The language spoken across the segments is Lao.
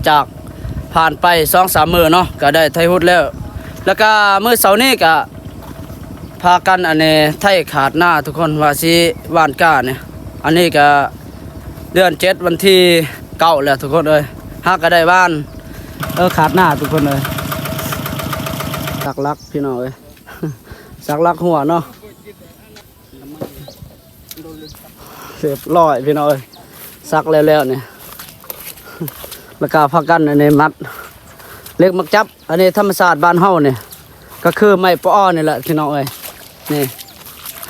ຈາກຜ່ານໄປສອງສາມມື້ເນາະ ກະໄດ້ໄຖຮຸດແລ້ວ ແລ້ວກະມື້ເຊົ້ານີ້ກະພາກັນອັນນີ້ໄຖຂາດນາທຸກຄົນ ວ່າຊິຫວ່ານກ້ານີ້ ອັນນີ້ກະເດືອນເຈັດ ວັນທີເກົ້າແລ້ວທຸກຄົນເອີຍ ຫາກະໄດ້ຫວ່ານ ເອີ ຂາດນາທຸກຄົນເອີຍ ສັກຫຼັກພີ່ນ້ອງເອີຍ ສັກຫຼັກຫົວເນາະ. ຮຽບຮ້ອຍພີ່ນ້ອງເອີຍ ສັກແລ້ວໆນີ້ ແລ້ວກະພາກັນອັນນີ້ມັດ ເຫຼັກມັດຈັບ ອັນນີ້ທຳມະຊາດບ້ານເຮົານີ້ ກະຄືໄມ້ປະອໍນີ້ແຫຼະພີ່ນ້ອງເອີຍ ນີ້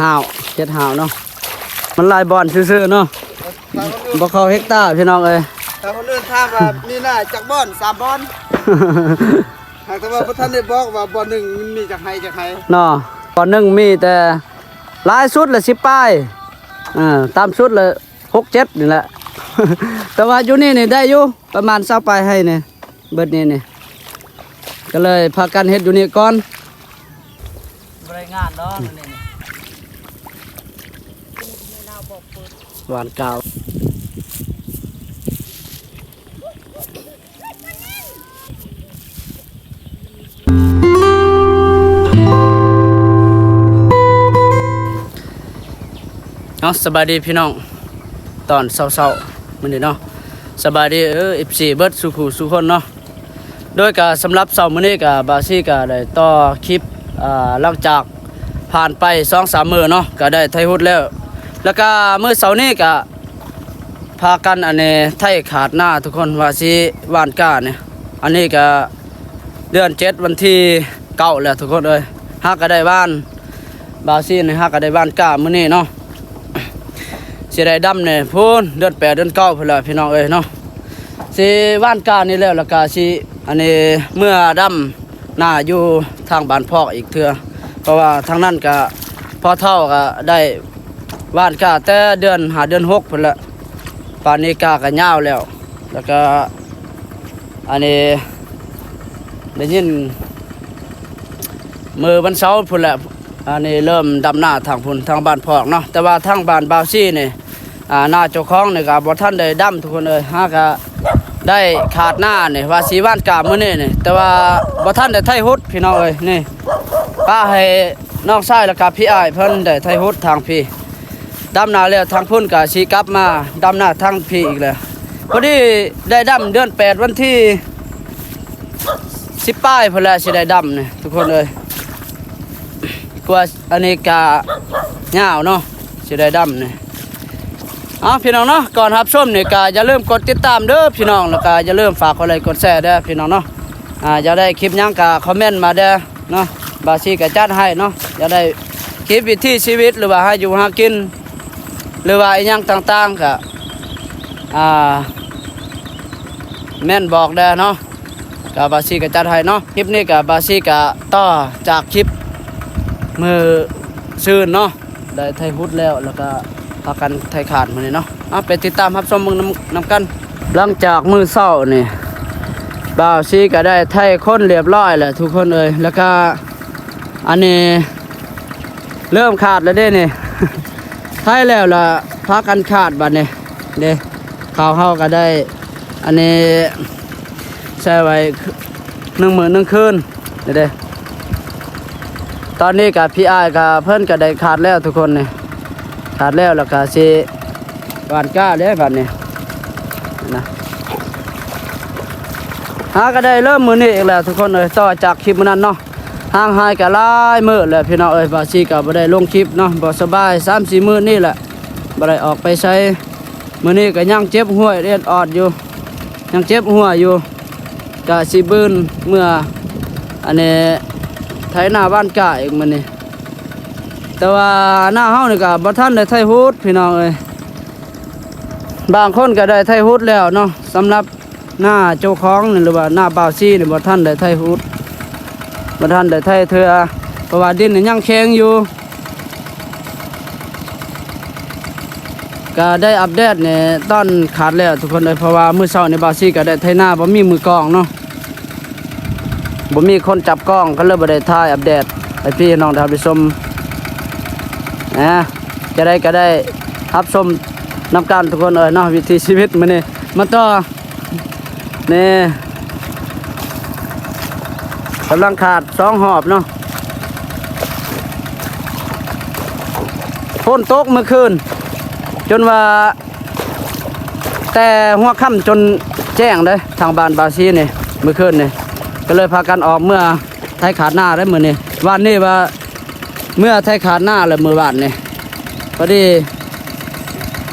ຮ້າວ ເຮັດຮ້າວເນາະ ມັນຫຼາຍບ່ອນຊື່ໆເນາະ ບໍ່ເຂົ້າເຮັກຕາພີ່ນ້ອງເອີຍ ຖ້າຄົນອື່ນຖາມວ່າມີນາຈັກບ່ອນ ສາມບ່ອນ ຫາກແຕ່ວ່າບໍ່ທັນໄດ້ບອກວ່າບ່ອນໜຶ່ງມັນມີຈັກໄຮ່ຈັກໄຮ່ເນາະ ບ່ອນໜຶ່ງມີແຕ່ ຫຼາຍສຸດລະສິບປາຍ ເອີ ຕ່ຳສຸດລະຫົກເຈັດນີ້ແຫຼະ ແຕ່ວ່າຢູ່ນີ້ນີ້ໄດ້ຢູ່ ປະມານຊາວປາຍໄຮ່ນີ້ ເບິດນີ້ນີ້ ກະເລີຍພາກັນເຮັດຢູ່ນີ້ກ່ອນ ບໍ່ໄດ້ງານດອກນີ້ ຫວ່ານກ້າ ເອົາ ສະບາຍດີພີ່ນ້ອງ ຕອນເຊົ້າໆມື້ນີ້ເນາະ ສະບາຍດີເອີ ເອັຟຊີ ເບິດສູ່ຜູ້ສູ່ຄົນເນາະ ໂດຍກະສຳລັບເຊົ້າມື້ນີ້ກະບ່າວຊີກະໄດ້ຕໍ່ຄລິບ ອາ ຫຼັງຈາກຜ່ານໄປສອງສາມມື້ເນາະ ກະໄດ້ໄຖຮຸດແລ້ວ ແລ້ວກະມື້ເຊົ້ານີ້ກະ ພາກັນອັນນີ້ໄຖຂາດນາທຸກຄົນ ວ່າຊິຫວ່ານກ້ານີ້ ອັນນີ້ກະເດືອນເຈັດ ວັນທີເກົ້າແລ້ວທຸກຄົນເອີຍ ຫາກະໄດ້ຫວ່ານ ບ່າວຊີນີ້ຫາກະໄດ້ຫວ່ານກ້າມື້ນີ້ເນາະ ຊິໄດ້ດຳແດ່ພຸ້ນ ເດືອນແປດເດືອນເກົ້າພຸ້ນແຫຼະພີ່ນ້ອງເອີຍເນາະ ຊິຫວ່ານກ້ານີ້ແລ້ວ ແລ້ວກະຊິອັນນີ້ເມືອດຳນາຢູ່ທາງບ້ານພອກອີກເທື່ອ ເພາະວ່າທາງນັ້ນກະພໍ່ເຖົ້າກະໄດ້ ຫວ່ານກ້າແຕ່ເດືອນຫ້າເດືອນຫົກພຸ້ນແຫຼະ ປານນີ້ກ້າກະຍາວແລ້ວ ແລ້ວກະອັນນີ້ໄດ້ຍິນມື້ວັນເສົາພຸ້ນແຫຼະ ອັນນີ້ເລີ່ມດຳນາທາງພຸ້ນ ທາງບ້ານພອກເນາະ ແຕ່ວ່າທາງບ້ານບ່າວຊີນີ້ ອາ ນາເຈົ້າຂອງນີ້ກະບໍ່ທັນໄດ້ດຳທຸກຄົນເອີຍ ຫາກະໄດ້ຂາດນານີ້ ວ່າຊິຫວ່ານກ້າມື້ນີ້ນີ້ ແຕ່ວ່າບໍ່ທັນໄດ້ໄຖຮຸດພີ່ນ້ອງເອີຍ ນີ້ ປະໃຫ້ນ້ອງຊາຍ ແລ້ວກະພີ່ອ້າຍເພິ່ນໄດ້ໄຖຮຸດທາງພີ້ ດຳນາແລ້ວທາງພຸ້ນກະຊິກັບມາດຳນາທາງພີ້ອີກແລ້ວ ພໍດີໄດ້ດຳເດືອນແປດ ວັນທີສິບປາຍພຸ້ນແຫຼະ ຊິໄດ້ດຳນີ້ທຸກຄົນເອີຍ ກວ່າອັນນີ້ກະຍາວເນາະ ຊິໄດ້ດຳນີ້ ເອົາ ພີ່ນ້ອງເນາະ ກ່ອນຮັບຊົມນີ້ກະຢ່າລືມກົດຕິດຕາມເດີພີ່ນ້ອງ ແລ້ວກະຢ່າລືມຝາກກົດໄລກົດແຊເດີພີ່ນ້ອງເນາະ ອາ ຢາກໄດ້ຄລິບຫຍັງກະຄອມເມັນມາເດີເນາະ ບ່າວຊີກະຈັດໃຫ້ເນາະ ຢາກໄດ້ຄລິບວິຖີຊີວິດ ຫຼືວ່າຫາຢູ່ຫາກິນ ຫຼືວ່າອີ່ຫຍັງຕ່າງໆກະ ອາ ແມ່ນບອກເດີເນາະ ກະບ່າວຊີກະຈັດໃຫ້ເນາະ ຄລິບນີ້ກະບ່າວຊີກະຕໍ່ຈາກຄລິບມື້ຊືນເນາະ ໄດ້ໄຖຮຸດແລ້ວ ແລ້ວກະພາກັນໄຖຂາດມື້ນີ້ເນາະ ເອົາ ໄປຕິດຕາມຮັບຊົມເບິ່ງນຳ ນຳກັນ ຫຼັງຈາກມື້ເຊົ້ານີ້ ບ່າວຊີກະໄດ້ໄຖຄົນຮຽບຮ້ອຍແລ້ວທຸກຄົນເອີຍ ແລ້ວກະອັນນີ້ເລີ່ມຂາດແລ້ວເດ້ນີ້ ໄຖແລ້ວລະພາກັນຂາດບາດນີ້ເດ້ ເຂົ້າເຮົາກະໄດ້ ອັນນີ້ໃສ່ໄວ້ໜຶ່ງມື້ໜຶ່ງຄືນນີ້ເດ້ ຕອນນີ້ກະພີ່ອ້າຍກະເພິ່ນກະໄດ້ຂາດແລ້ວທຸກຄົນນີ້ ຂາດແລ້ວ ແລ້ວກະຊິຫວ່ານກ້າເດ້ບາດນີ້ນະ ຫາກະໄດ້ເລີ່ມມື້ນີ້ອີກແລ້ວທຸກຄົນເອີຍ ຕໍ່ຈາກຄລິບມື້ນັ້ນເນາະ ຫ່າງຫາຍກະຫຼາຍມື້ແລ້ວພີ່ນ້ອງເອີຍ ບ່າວຊີກະບໍ່ໄດ້ລົງຄລິບເນາະ ບໍ່ສະບາຍສາມສີ່ມື້ນີ້ແຫຼະ ບໍ່ໄດ້ອອກໄປໃສ ມື້ນີ້ກະຍັງເຈັບຫົວເອັດອອດຢູ່ ຍັງເຈັບຫົວຢູ່ ກະຊິບືນເມືອ ອັນນີ້ ໄຖນາຫວ່ານກ້າອີກມື້ນີ້ ແຕ່ວ່ານາເຮົານີ້ກະບໍ່ທັນໄດ້ໄຖຮຸດພີ່ນ້ອງເອີຍ ບາງຄົນກະໄດ້ໄຖຮຸດແລ້ວເນາະ ສຳລັບນາເຈົ້າຂອງນີ້ ຫຼືວ່ານາບ່າວຊີນີ້ ບໍ່ທັນໄດ້ໄຖຮຸດ ບໍ່ທັນໄດ້ໄຖເທື່ອ ເພາະວ່າດິນນີ້ຍັງແຂງຢູ່ ກະໄດ້ອັບເດດໃນຕອນຂາດແລ້ວທຸກຄົນເອີຍ ເພາະວ່າມື້ເຊົ້ານີ້ບ່າວຊີກະໄດ້ໄຖນາ ບໍ່ມີມືກ້ອງເນາະ ບໍ່ມີຄົນຈັບກ້ອງ ກະເລີຍບໍ່ໄດ້ຖ່າຍອັບເດດໃຫ້ພີ່ນ້ອງໄດ້ຮັບໄດ້ຊົມ ອາ ຈະໄດ້ກະໄດ້ຮັບຊົມນຳກັນທຸກຄົນເອີຍເນາະ ວິຖີຊີວິດມື້ນີ້ ມາຕໍ່ ນີ້ ກຳລັງຂາດສອງຮອບເນາະ. ຝົນຕົກມື້ຄືນ ຈົນວ່າ ແຕ່ຫົວຄ່ຳຈົນແຈ້ງເດ້ ທາງບ້ານບາຊີນີ້ ມື້ຄືນນີ້ ກໍເລີຍພາກັນອອກເມືອໄຖຂາດນາເດ້ມື້ນີ້. ວານນີ້ວ່າເມືອໄຖຂາດນາແລ້ວ ມື້ວານນີ້ ພໍດີ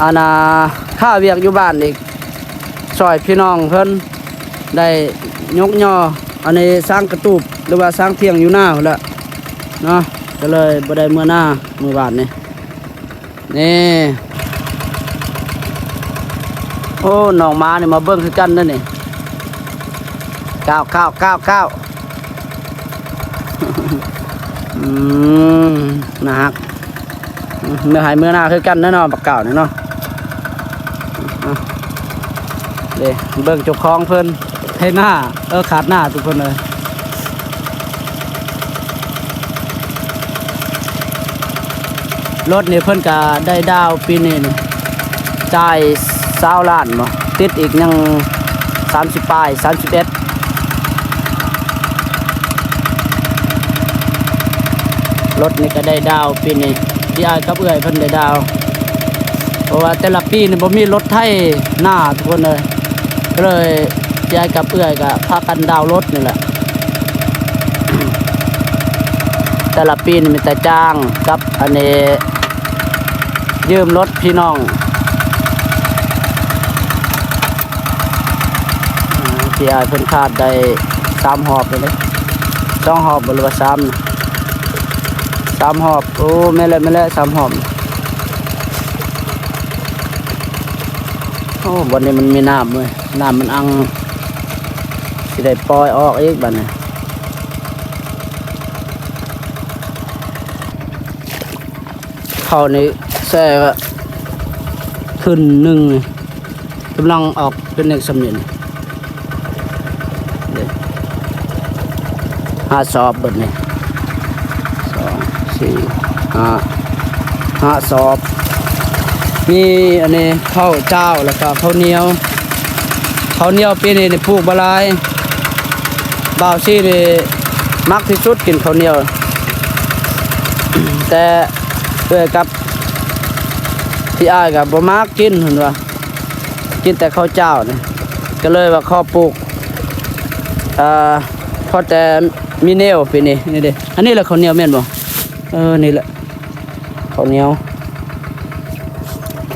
ອັນນ່າ ຄາວຽກຢູ່ບ້ານອີກ ຊ່ອຍພີ່ນ້ອງເພິ່ນໄດ້ຍົກຍໍ ອັນນີ້ສ້າງກະຕູບ ຫຼືວ່າສ້າງຖຽງຢູ່ນາພຸ້ນແຫຼະເນາະ ກໍເລີຍບໍ່ໄດ້ເມືອນາມື້ວານນີ້. ນີ້ ໂອ້ ນ້ອງໝານີ້ມາເບິ່ງຄືກັນເດ້ນີ້ ກ້າວໆໆໆ ອືມ ໜ້າຮັກ ເມືອໄຮ່ເມືອນາຄືກັນເນາະ ບັກກ້າວນີ້ເນາະ. ເດ້ ເບິ່ງເຈົ້າຂອງເພິ່ນໄຖນາ ເອີ ຂາດນາທຸກຄົນເອີຍ. ລົດນີ້ເພິ່ນກະໄດ້ດາວປີນີ້ນີ້ ຈ່າຍຊາວລ້ານບໍ ຕິດອີກຍັງສາມສິບປາຍ ສາມສິບເອັດ. ລົດນີ້ກະໄດ້ດາວປີນີ້ ພີ່ອ້າຍກັບເອື້ອຍເພິ່ນໄດ້ດາວ ເພາະວ່າແຕ່ລະປີນີ້ບໍ່ມີລົດໄຖນາທຸກຄົນເອີຍ ກໍເລີຍພີ່ອ້າຍກັບເອື້ອຍກະພາກັນດາວລົດນີ້ແຫຼະ. ແຕ່ລະປີນີ້ມີແຕ່ຈ້າງກັບອັນນີ້ ຢືມລົດພີ່ນ້ອງ ອ່າ ພີ່ອ້າຍເພິ່ນຂາດໄດ້ສາມຮອບແລ້ວເດ້ ສອງຮອບບໍ ຫຼືວ່າສາມ ສາມຮອບ. ໂອ້ ແມ່ນແຫຼະ ແມ່ນແຫຼະ ສາມຮອບ. ໂອ້ ບ່ອນນີ້ມັນມີນ້ຳເວີຍ ນ້ຳມັນອັ່ງ ຊິໄດ້ປ່ອຍອອກອີກບາດນີ້. ເຂົ້ານີ້ແຊ່ຂຶ້ນໜຶ່ງນີ້ ກຳລັງອອກເປັນເລັກສຳນິດນີ້ ເດ້ ຫ້າສອບເບິດນີ້ ສອງ ສີ່ ຫ້າ ຫ້າສອບ. ມີອັນນີ້ເຂົ້າຈ້າວ ແລ້ວກະເຂົ້າໜຽວ ເຂົ້າໜຽວປີນີ້ນີ້ປູກບໍ່ຫຼາຍ ບ່າວຊີນີ້ມັກທີ່ສຸດກິນເຂົ້າໜຽວ ແຕ່ເອື້ອຍກັບພີ່ອ້າຍກະບໍ່ມັກກິນ ເພິ່ນວ່າ ກິນແຕ່ເຂົ້າຈ້າວນີ້ ກະເລີຍວ່າຂໍປູກ ເອີ ພໍແຕ່ມີແນວປີນີ້ ນີ້ເດ້ ອັນນີ້ແຫຼະເຂົ້າໜຽວແມ່ນບໍ່? ເອີ ນີ້ແຫຼະເຂົ້າໜຽວ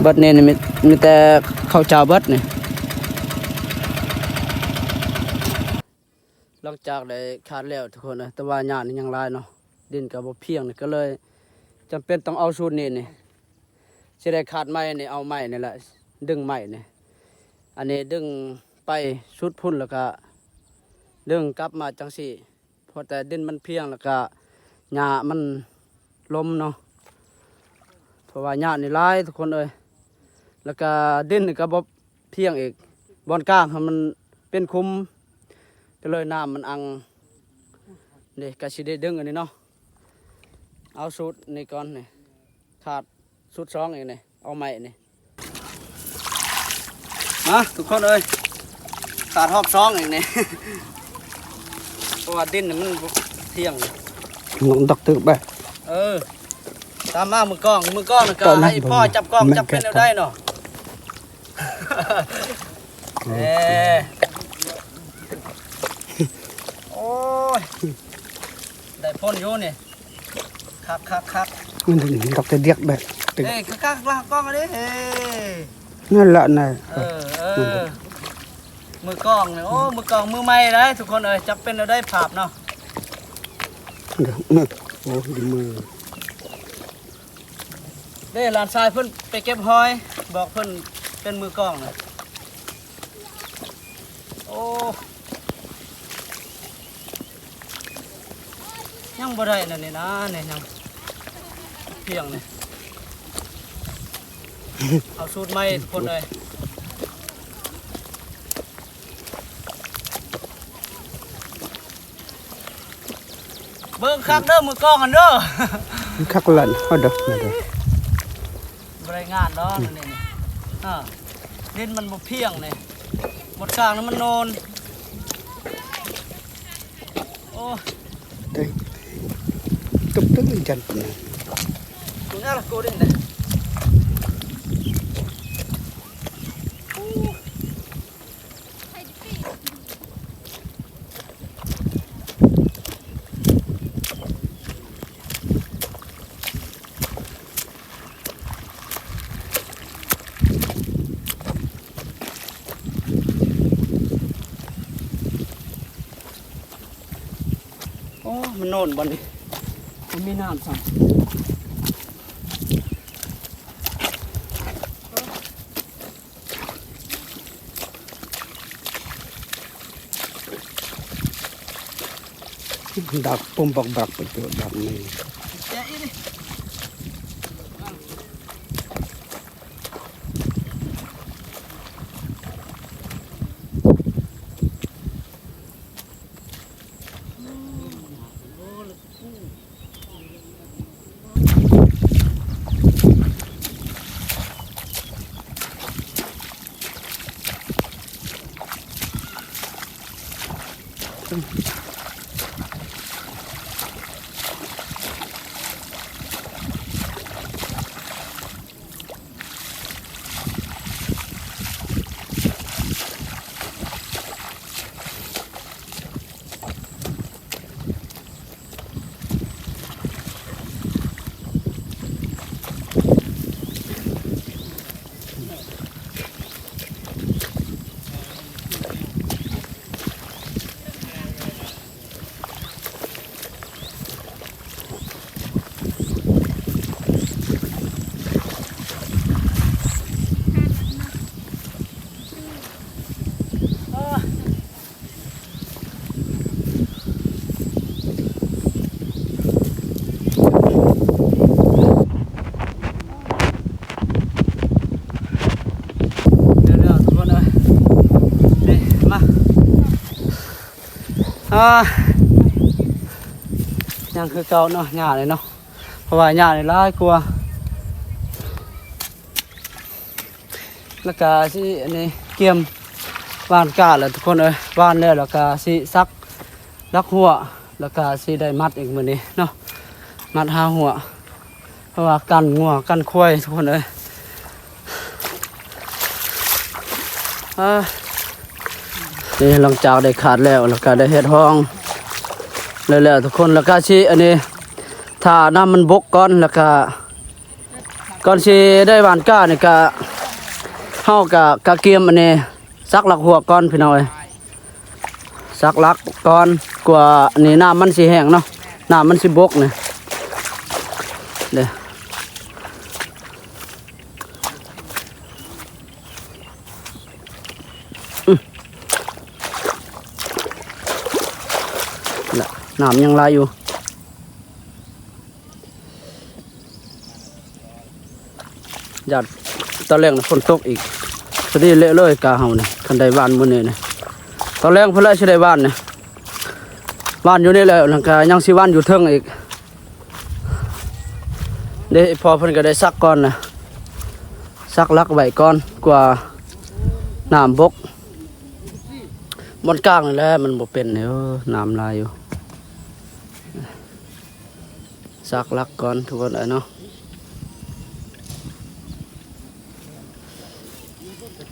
ເບິດນີ້ ມີ ມີແຕ່ເຂົ້າຈ້າວເບິດນີ້. ຫຼັງຈາກໄດ້ຂາດແລ້ວທຸກຄົນເອີຍ ແຕ່ວ່າຫຍ້ານີ້ຍັງຫຼາຍເນາະ ດິນກະບໍ່ພຽງນີ້ ກະເລີຍຈຳເປັນຕ້ອງເອົາສູດນີ້ນີ້ ຊິໄດ້ຂາດໄມ້ນີ້ ເອົາໄມ້ນີ້ແຫຼະ ດຶງໄມ້ນີ້ ອັນນີ້ດຶງໄປສຸດພຸ້ນ ແລ້ວກະດຶງກັບມາຈັ່ງຊີ້ ພໍແຕ່ດິນມັນພຽງ ແລ້ວກະຫຍ້າມັນລົ້ມເນາະ ເພາະວ່າຫຍ້ານີ້ຫຼາຍທຸກຄົນເອີຍ ແລ້ວກະດິນນີ້ກະບໍ່ ພຽງອີກ ບ່ອນກາງຫັ້ນມັນເປັນຂຸມ ກະເລີຍນ້ຳມັນອັ່ງ ເດ້ ກະຊິໄດ້ດຶງອັນນີ້ເນາະ ເອົາສູດນີ້ກ່ອນນີ້ ຂາດສູດສອງອີກນີ້ ເອົາໄມ້ນີ້ ມາທຸກຄົນເອີຍ ຂາດຮອບສອງອີກນີ້ ເພາະວ່າດິນມັນບໍ່ພຽງ ນ້ອງດັກຕຶກແບບ ເອີ ຕາມມາ ມືກ້ອງ ມືກ້ອງກະໃຫ້ພໍ່ຈັບກ້ອງ ຈັບເປັນແນວໃດເນາະ? ເອີ ໂອ້ຍ ໄດ້ຜົນຢູ່ນີ້ ຄັກໆໆ ມັນດອກແຕ່ດຽກແບບ ເອີ ຄັກໆ ລາກກ້ອງເດ້ ເອີ ນັ້ນລະນະ ເອີ ເອີ ມືກ້ອງນີ້ ໂອ້ ມືກ້ອງມືໃໝ່ໄດ໋ທຸກຄົນເອີຍ ຈັບເປັນແນວໃດພາບເນາະ ໂອ້ຍ ມື ເດ້ ຫຼານຊາຍເພິ່ນໄປເກັບຫອຍ ບອກເພິ່ນເປັນມືກ້ອງນະ ໂອ້ ຍັງບໍ່ໄດ້ນັ້ນນີ້ນະ ນີ້ຍັງພຽງນີ້ ເອົາສູດໃໝ່ທຸກຄົນເອີຍ. ເບິ່ງຄັກເດີ ມືກ້ອງຫັ້ນເດີ ຄັກລັນ ເອົາເດີ ມາເດີ ບໍ່ໄດ້ງານດອກອັນນີ້ນີ້ ເອີ ດິນມັນບໍ່ພຽງນີ້ ໝົດກາງນີ້ມັນໂນນ Tei. Tuk tuk jan pun. Punya lah kau deh. ໂອ້ ມັນໂນນບ່ອນນີ້ ມັນມີນ້ຳຊ້ຳ. ດັກປຸ້ມບັກບັກໄປໂຕດັກນີ້. ເດີໆ ທຸກຄົນເອີຍ ນີ້ມາ ອ່າ ຍັງຄືເກົ່າເນາະ ຫຍ້ານີ້ເນາະ ເພາະວ່າຫຍ້ານີ້ຫຼາຍກວ່າ. ແລ້ວກະຊິອັນນີ້ກຽມຫວ່ານກ້າແລ້ວທຸກຄົນເອີຍ ຫວ່ານແລ້ວ ແລ້ວກະຊິສັກຫຼັກຮົ້ວ ແລ້ວກະຊິໄດ້ມັດອີກມື້ນີ້ເນາະ ມັດຫາຮົ້ວ ເພາະວ່າກັນງົວກັນຄວາຍທຸກຄົນເອີຍ ອ່າ ນີ້ຫຼັງຈາກໄດ້ຂາດແລ້ວ ແລ້ວກະໄດ້ເຮັດຮ່ອງແລ້ວໆ ທຸກຄົນ ແລ້ວກະຊິອັນນີ້ຖ້ານ້ຳມັນບົກກ່ອນ ແລ້ວກະ ກ່ອນຊິໄດ້ຫວ່ານກ້ານີ້ກະ ເຮົາກະກະກຽມອັນນີ້ ສັກຫຼັກຮົ້ວກ່ອນພີ່ນ້ອງເອີຍ ສັກຫຼັກກ່ອນ ກວ່າອັນນີ້ນ້ຳມັນຊິແຫ້ງເນາະ ນ້ຳມັນຊິບົກນີ້ ເດ້ ອື ນະ ນ້ຳຍັງຫຼາຍຢູ່. ຢ້ານຕອນແລງຝົນຕົກອີກ ສະດີເລະເລີຍກາເຮົານີ້ ຄັນໄດ້ຫວ່ານມື້ນີ້ນະ ຕອນແລງພຸ້ນແຫຼະຊິໄດ້ຫວ່ານນະ ຫວ່ານຢູ່ນີ້ແຫຼະ ແລ້ວກະຍັງຊິຫວ່ານຢູ່ເທິງອີກເດ້ ພໍ່ເພິ່ນກະໄດ້ສັກກ່ອນນະ ສັກຫຼັກໄວ້ກ່ອນ ກວ່ານ້ຳບົກ ບ່ອນກາງນີ້ແຫຼະມັນບໍ່ເປັນ ເອີ ນ້ຳຫຼາຍຢູ່. ສັກຫຼັກກ່ອນທຸກຄົນເອີຍເນາະ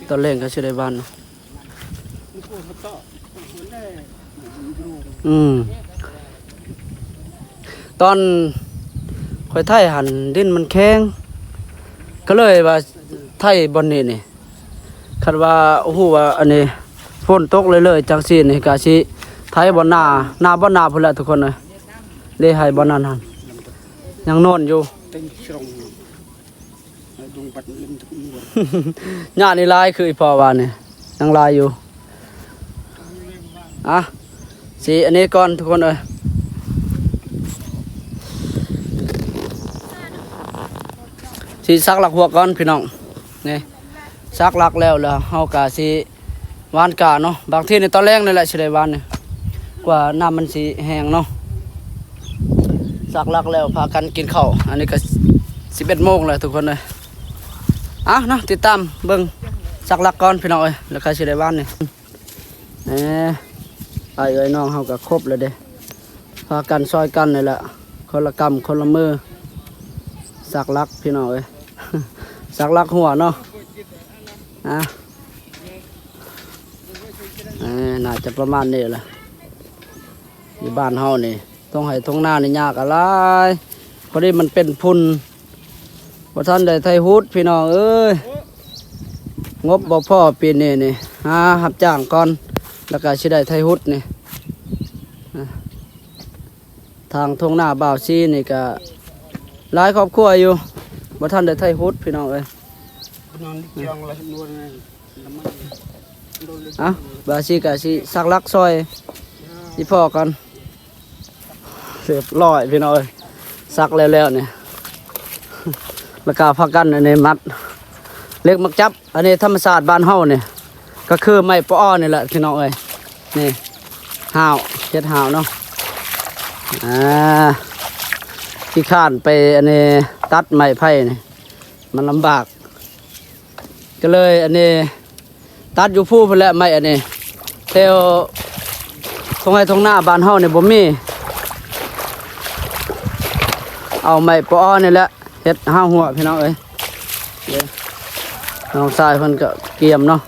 ຕອນແລງກະຊິໄດ້ຫວ່ານ ອືມ ຕອນຂ້ອຍໄຖຫັ້ນດິນມັນແຂງ ກະເລີຍວ່າໄຖບ່ອນນີ້ນີ້ ຄັນວ່າຮູ້ວ່າອັນນີ້ຝົນຕົກເລື້ອຍໆ ຈັ່ງຊີ້ນີ້ກະຊິໄຖບ່ອນໜ້າ ໜ້າບ່ອນໜ້າພຸ້ນແຫຼະທຸກຄົນເອີຍ ເດ້ໄຖບ່ອນນັ້ນຫັ້ນ ຍັງໂນນຢູ່ ຫຍ້ານີ້ຫຼາຍຄືອີ່ພໍ່ວ່ານີ້ ຍັງຫຼາຍຢູ່ ອ່ະ ຊິອັນນີ້ກ່ອນທຸກຄົນເອີຍ ຊິສັກຫຼັກຮົ້ວກ່ອນພີ່ນ້ອງ ນີ້ ສັກຫຼັກແລ້ວ ແລ້ວເຮົາກະຊິຫວ່ານກ້າເນາະ ບາງທີໃນຕອນແລງນີ້ແຫຼະຊິໄດ້ຫວ່ານນີ້ ກວ່ານ້ຳມັນຊິແຫ້ງເນາະ ສັກຫຼັກແລ້ວພາກັນກິນເຂົ້າ ອັນນີ້ກະສິບເອັດໂມງແລ້ວທຸກຄົນເອີຍ ອ່ະເນາະ ຕິດຕາມເບິ່ງສັກຫຼັກກ່ອນພີ່ນ້ອງເອີຍ ແລ້ວກະຊິໄດ້ຫວ່ານນີ້ ເອີ ອ້າຍເອີຍ ນ້ອງເຮົາກະຄົບແລ້ວເດ້ ພາກັນຊ່ອຍກັນນີ້ແຫຼະ ຄົນລະກຳຄົນລະມື ສັກຫຼັກພີ່ນ້ອງເອີຍ ສັກຫຼັກຫົວເນາະ ອາ ເອີ ໜ້າຈະປະມານນີ້ແຫຼະ ຢູ່ບ້ານເຮົານີ້ ທົ່ງໄຮ່ທົ່ງນານີ້ຫຍ້າກໍຫຼາຍ ພໍດີມັນເປັນຝຸ່ນ ບໍ່ທັນໄດ້ໄຖຫຸດພີ່ນ້ອງເອີຍ ງົບບໍ່ພໍປີນີ້ນີ້ ຫາຮັບຈ້າງກ່ອນ ແລ້ວກໍຊິໄດ້ໄຖຫຸດນີ້ ທາງທົ່ງນາບ່າວຊີນີ້ກະຫຼາຍຄອບຄົວຢູ່ ບໍ່ທັນໄດ້ໄຖຫຸດພີ່ນ້ອງເອີຍ ເອົ້າ ບ່າວຊີກະຊິສັກຫຼັກຊ່ອຍອີພໍ່ກ່ອນ ຮຽບຮ້ອຍພີ່ນ້ອງເອີຍ ສັກແລ້ວໆນີ້ ແລ້ວກະພາກັນອັນນີ້ມັດ ເຫຼັກມັກຈັບ ອັນນີ້ທຳມະຊາດບ້ານເຮົານີ້ ກໍຄືໄມ້ປະອໍນີ້ແຫຼະພີ່ນ້ອງເອີຍ ນີ້ ຮ້າວ ເຮັດຮ້າວເນາະ ອາ ຂີ້ຄ້ານໄປອັນນີ້ຕັດໄມ້ໄຜ່ນີ້ ມັນລຳບາກ ກໍເລີຍອັນນີ້ຕັດຢູ່ພູພຸ້ນແຫຼະ ໄມ້ອັນນີ້ ແຖວທົ່ງໄຮ່ທົ່ງນາບ້ານເຮົານີ້ບໍ່ມີ ເອົາໄມ້ປະອໍນີ້ແຫຼະ ເຮັດຮ້າວຫົວພີ່ນ້ອງເອີຍ ເດ້ ນ້ອງຊາຍເພິ່ນກໍກຽມເນາະ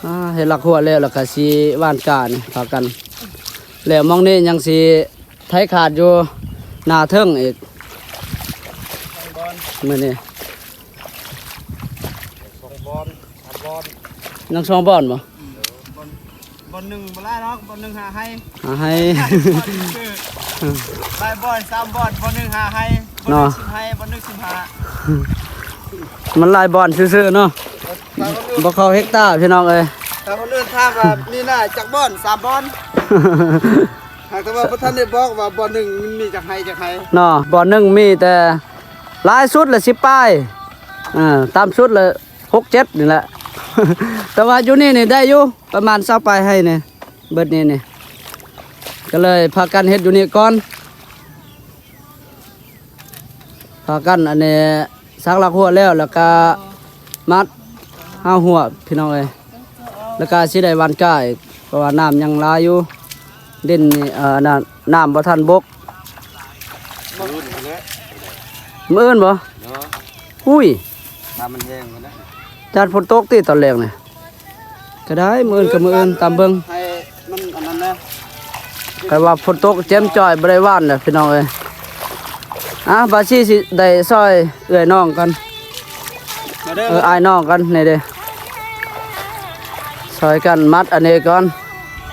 ອາ ເຮັດຫຼັກຫົວແລ້ວ ແລ້ວກໍຊິຫວ່ານກ້ານີ້ ພາກັນ ແລ້ວໝ່ອງນີ້ຍັງຊິໄຖຂາດຢູ່ໜ້າເທິງອີກ ມື້ນີ້ ສອງບ່ອນ ສາມບ່ອນ ຍັງສອງບ່ອນບໍ່? ອືມ ບ່ອນ ບ່ອນໜຶ່ງບໍ່ຫຼາຍດອກ ບ່ອນໜຶ່ງຫ້າໄຮ່ ຫ້າໄຮ່ ຫຼາຍບ່ອນ ສາມບ່ອນ ບ່ອນໜຶ່ງຫ້າໄຮ່ ບ່ອນໜຶ່ງ ເນາະ ສິບໄຮ່ ບ່ອນໜຶ່ງສິບຫ້າ ມັນຫຼາຍບ່ອນຊື່ໆເນາະ ເອີ ບໍ່ເຂົ້າເຮັກຕາພີ່ນ້ອງເອີຍ ຖ້າຄົນອື່ນຖາມວ່າມີນາຈັກບ່ອນ? ສາມບ່ອນ ຫາກແຕ່ວ່າບໍ່ທັນໄດ້ບອກວ່າບ່ອນໜຶ່ງມັນມີຈັກໄຮ່ຈັກໄຮ່ ເນາະ ບ່ອນໜຶ່ງມີແຕ່ຫຼາຍສຸດລະສິບປາຍ ເອີ ຕ່ຳສຸດລະ ຫົກເຈັດນີ້ແຫຼະ ແຕ່ວ່າຢູ່ນີ້ນີ້ໄດ້ຢູ່ ປະມານຊາວປາຍໄຮ່ນີ້ ເບິດນີ້ນີ້ ກໍເລີຍພາກັນເຮັດຢູ່ນີ້ກ່ອນ ພາກັນອັນນີ້ສັກຫຼັກຫົວແລ້ວ ແລ້ວກະມັດຫ້າວຫົວພີ່ນ້ອງເອີຍ ແລ້ວກະຊິໄດ້ຫວ່ານກ້າອີກ ເພາະວ່ານ້ຳຍັງຫຼາຍຢູ່ ດິນນີ້ ເອີ ນ້ຳ ນ້ຳບໍ່ທັນບົກ ມື້ອື່ນພຸ້ນແຫຼະ ມື້ອື່ນບໍ່? ເນາະ ອຸ້ຍ ນ້ຳມັນແຫ້ງພຸ້ນນະ ຢ້ານຝົນຕົກຕິຕອນແລງນີ້ ກໍໄດ້ ມື້ອື່ນກໍມື້ອື່ນ ຕາມເບິ່ງ ໃຫ້ມັນອັນນັ້ນນະ ແຕ່ວ່າຝົນຕົກແຈ່ມຈ້ອຍ ບໍ່ໄດ້ຫວ່ານແຫຼະພີ່ນ້ອງເອີຍ ອາ ບ່າວຊີຊິໄດ້ຊ່ອຍເອື້ອຍນ້ອງກ່ອນ ມາເດີ ເອີ ອ້າຍນ້ອງກ່ອນ ນີ້ເດ້ ຊ່ອຍກັນມັດອັນນີ້ກ່ອນ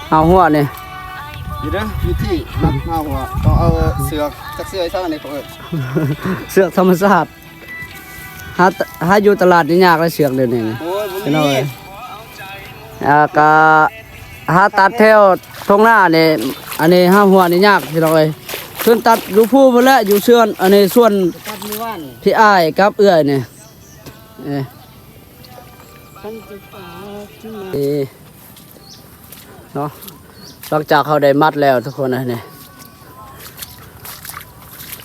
ເອົາຫົວນີ້ ນີ້ເດີ ວິທີມັດເອົາຫົວ ຕ້ອງເອົາເຊືອກ ຈັກເຊືອກອີ່ຫຍັງນີ້ເຂົາເອີ້ນ ເຊືອກທຳມະຊາດ ຫາ ຫາຢູ່ຕະຫຼາດນີ້ຍາກເລີຍ ເຊືອກດຽວນີ້ ໂອ້ຍ ບໍ່ມີ ພີ່ນ້ອງເອີຍ ອ່າ ກະຫາຕັດແຖວທົ່ງນານີ້ ອັນນີ້ຫາຫົວນີ້ຍາກພີ່ນ້ອງເອີຍ ເພິ່ນຕັດຢູ່ພູພຸ້ນແຫຼະ ຢູ່ເຊືອນ ອັນນີ້ສວນ ຕັດມື້ວານ ພີ່ອ້າຍກັບເອື້ອຍນີ້ ເອີ ເອີ ເນາະ ຫຼັງຈາກເຮົາໄດ້ມັດແລ້ວທຸກຄົນ ອັນນີ້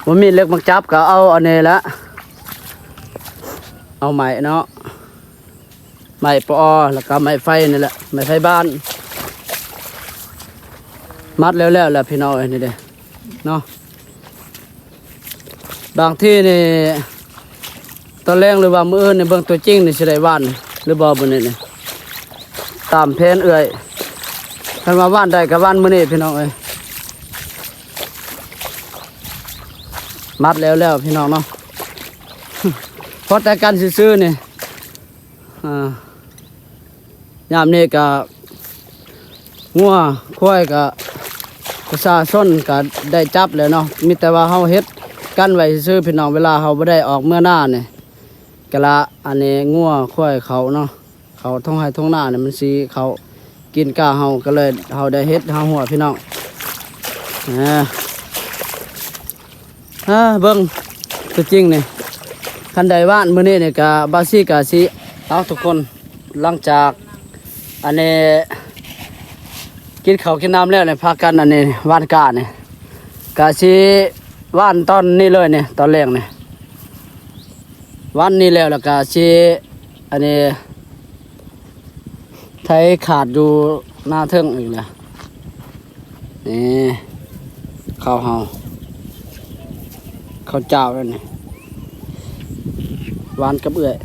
ບໍ່ມີເຫຼັກມາຈັບ ກໍເອົາອັນນີ້ແຫຼະ ເອົາໄມ້ເນາະ ໄມ້ປະອໍ ແລ້ວກໍໄມ້ໄຟນີ້ແຫຼະ ໄມ້ໄຟບ້ານ ມັດແລ້ວໆແລ້ວພີ່ນ້ອງເອີຍ ນີ້ເດ້ເນາະ. ບາງທີນີ້ຕອນແລງ ຫຼືວ່າມື້ອື່ນນີ້ ເບິ່ງຕົວຈິງນີ້ ຊິໄດ້ຫວ່ານຫຼືບໍ່ມື້ນີ້ນີ້ ຕາມແຜນເອື້ອຍ ຄັນວ່າຫວ່ານໄດ້ກໍຫວ່ານມື້ນີ້ພີ່ນ້ອງເອີຍ. ມັດແລ້ວໆ ພີ່ນ້ອງເນາະ ພໍແຕ່ກັນຊື່ໆນີ້. ອ່າ ຍາມນີ້ກະງົວຄວາຍກະ ປະຊາຊົນກະໄດ້ຈັບແລ້ວເນາະ ມີແຕ່ວ່າເຮົາເຮັດກັນໄວ້ຊື່ໆ ພີ່ນ້ອງ ເວລາເຮົາບໍ່ໄດ້ອອກເມືອນານີ້ ກະລະ ອັນນີ້ງົວຄວາຍເຂົາເນາະ ເຂົາທົ່ງໄຮ່ທົ່ງນານີ້ ມັນຊິເຂົ້າກິນກ້າເຮົາ ກະເລີຍເຮົາໄດ້ເຮັດເຮົາຫົວ ພີ່ນ້ອງ ອ່າ. ເອີ ເບິ່ງຕົວຈິງນີ້ ຄັນໄດ້ຫວ່ານມື້ນີ້ນີ້ກະ ບ່າວຊີກະຊິ ເອົາ ທຸກຄົນ ຫຼັງຈາກອັນນີ້ ກິນເຂົ້າກິນນ້ຳແລ້ວນີ້ ພາກັນອັນນີ້ຫວ່ານກ້ານີ້ ກະຊິຫວ່ານຕອນນີ້ເລີຍນີ້ ຕອນແລງນີ້ ຫວ່ານນີ້ແລ້ວ ແລ້ວກະຊິອັນນີ້ ໄຖຂາດຢູ່ໜ້າເທິງອີກແຫຼະ ນີ້ ເຂົ້າເຮົາ ເຂົ້າຈ້າວນັ້ນ ຫວານກັບເອື້ອຍ.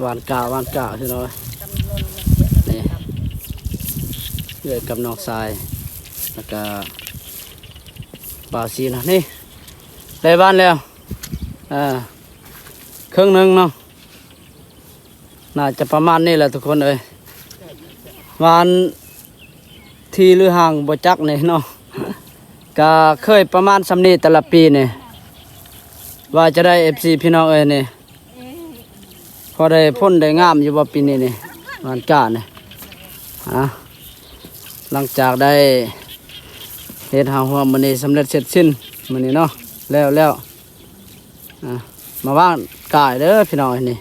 ຫວ່ານກ້າ ຫວ່ານກ້າ ພີ່ນ້ອງເອີຍ. ນີ້ ເອື້ອຍກັບນ້ອງຊາຍ ແລ້ວກະບ່າວຊີນະ ນີ້ ໄດ້ຫວ່ານແລ້ວ ເອີ ເຄິ່ງໜຶ່ງເນາະ. ໜ້າຈະປະມານນີ້ແຫຼະທຸກຄົນເອີຍ. ຫວ່ານທີ່ຫຼືຫ່າງບໍ່ຈັກນີ້ເນາະ ກະເຄີຍປະມານສ່ຳນີ້ແຕ່ລະປີນີ້. ວ່າຈະໄດ້ ເອັຟຊີ ພີ່ນ້ອງເອີຍນີ້ ພໍໄດ້ຜົນໄດ້ງາມຢູ່ບໍ່ປີນີ້ນີ້ ຫວ່ານກ້ານີ້. ອ່າ ຫຼັງຈາກໄດ້ເຮັດຫາຫົວມື້ນີ້ສຳເລັດເສັດສິ້ນມື້ນີ້ເນາະ ແລ້ວ ແລ້ວ. ອ່າ ມາຫວ່ານກ້າເດີພີ່ນ້ອງ ອັນນີ້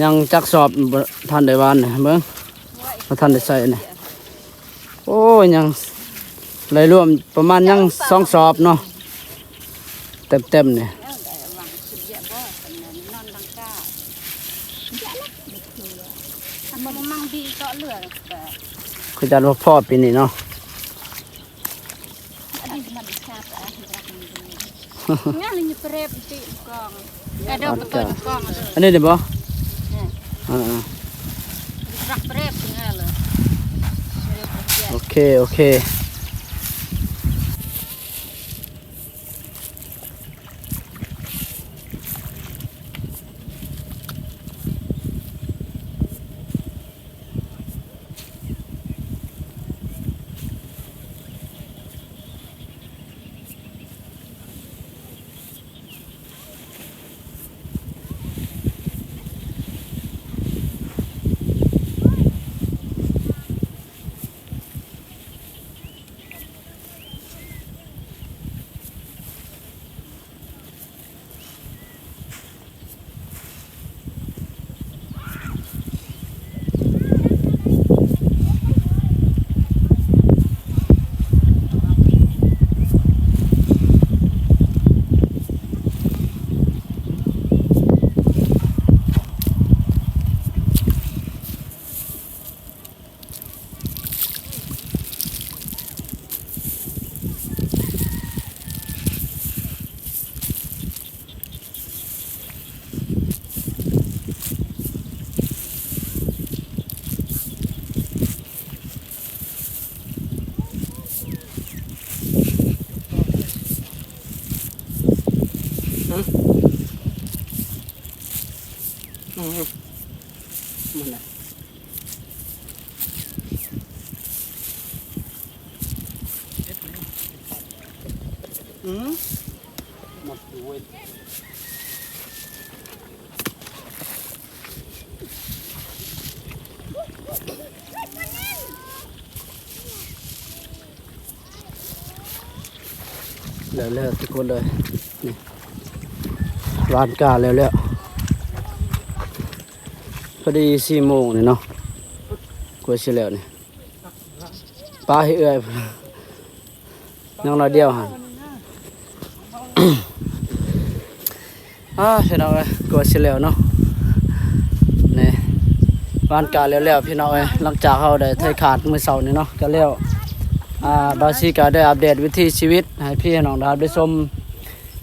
ຍັງຈັກສອບບໍ່ທັນໄດ້ຫວ່ານ ເບິ່ງ ບໍ່ທັນໄດ້ໃສ່ນີ້. ໂອ້ຍ ຍັງໄດ້ລວມປະມານຍັງສອງສອບເນາະ ເຕັມໆນີ້. ຄືຈະບໍ່ພໍປີນີ້ເນາະ. ອັນນີ້ມັນຊາບ ອັນນີ້ມັນເປັນ ອັນນີ້ນີ້ບໍ່? ເອີ ເອີ ໂອເຄ ໂອເຄ. ມັນນະ ອືມ ມັນຢູ່ເວີຍ. ແລ້ວໆ ທຸກຄົນເລີຍ ນີ້ ຫວ່ານກ້າແລ້ວໆ ພໍດີສີ່ໂມງນີ້ເນາະ ກວ່າຊິແລ້ວນີ້ ປາໃຫ້ເອື້ອຍ ຍັງໜ້ອຍດຽວຫັ້ນ ອ້າ ພີ່ນ້ອງເອີຍ ກວ່າຊິແລ້ວເນາະ ນີ້ ຫວ່ານກ້າແລ້ວໆ ພີ່ນ້ອງເອີຍ ຫຼັງຈາກເຮົາໄດ້ໄຖຂາດມື້ເຊົ້ານີ້ເນາະ ກະແລ້ວ ອ່າ ບ່າວຊີກະໄດ້ອັບເດດວິຖີຊີວິດໃຫ້ພີ່ໃຫ້ນ້ອງໄດ້ຮັບໄດ້ຊົມ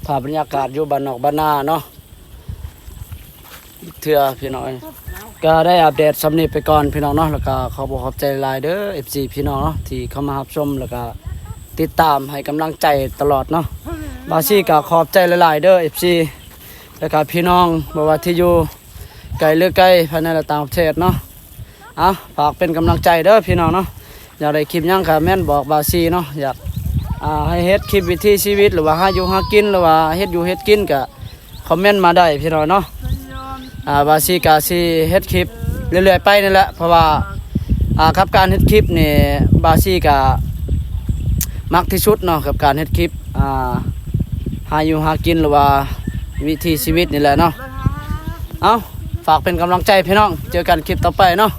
ພາບບັນຍາກາດຢູ່ບ້ານນອກບ້ານນາເນາະ ເທື່ອພີ່ນ້ອງເອີຍ ກະໄດ້ອັບເດດສ່ຳນີ້ໄປກ່ອນພີ່ນ້ອງເນາະ ແລ້ວກະຂອບອົກຂອບໃຈຫຼາຍເດີ ເອັຟຊີ ພີ່ນ້ອງເນາະ ທີ່ເຂົ້າມາຮັບຊົມ ແລ້ວກະຕິດຕາມໃຫ້ກຳລັງໃຈຕະຫຼອດເນາະ ບ່າວຊີກະຂອບໃຈຫຼາຍໆເດີ ເອັຟຊີ ແລ້ວກະພີ່ນ້ອງ ບໍ່ວ່າທີ່ຢູ່ໄກຫຼືໃກ້ ພາຍໃນ ແລະ ຕ່າງປະເທດເນາະ ເອົາ ຝາກເປັນກຳລັງໃຈເດີພີ່ນ້ອງເນາະ ຢາກໄດ້ຄລິບຫຍັງກະແມ່ນບອກບ່າວຊີເນາະ ຢາກ ອ່າ ໃຫ້ເຮັດຄລິບວິຖີຊີວິດ ຫຼືວ່າຫາຢູ່ຫາກິນ ຫຼືວ່າເຮັດຢູ່ເຮັດກິນກະ ຄອມເມັນມາໄດ້ພີ່ນ້ອງເນາະ ອ່າ ບ່າວຊີກະຊິເຮັດຄລິບເລື້ອຍໆໄປນີ້ແຫຼະ ເພາະວ່າ ອ່າ ກັບການເຮັດຄລິບນີ້ ບ່າວຊີກະມັກທີ່ສຸດເນາະ ກັບການເຮັດຄລິບ ອ່າ ຫາຢູ່ຫາກິນ ຫຼືວ່າວິຖີຊີວິດນີ້ແຫຼະເນາະ ເອົາ ຝາກເປັນກຳລັງໃຈພີ່ນ້ອງ ເຈີກັນຄລິບຕໍ່ໄປເນາະ.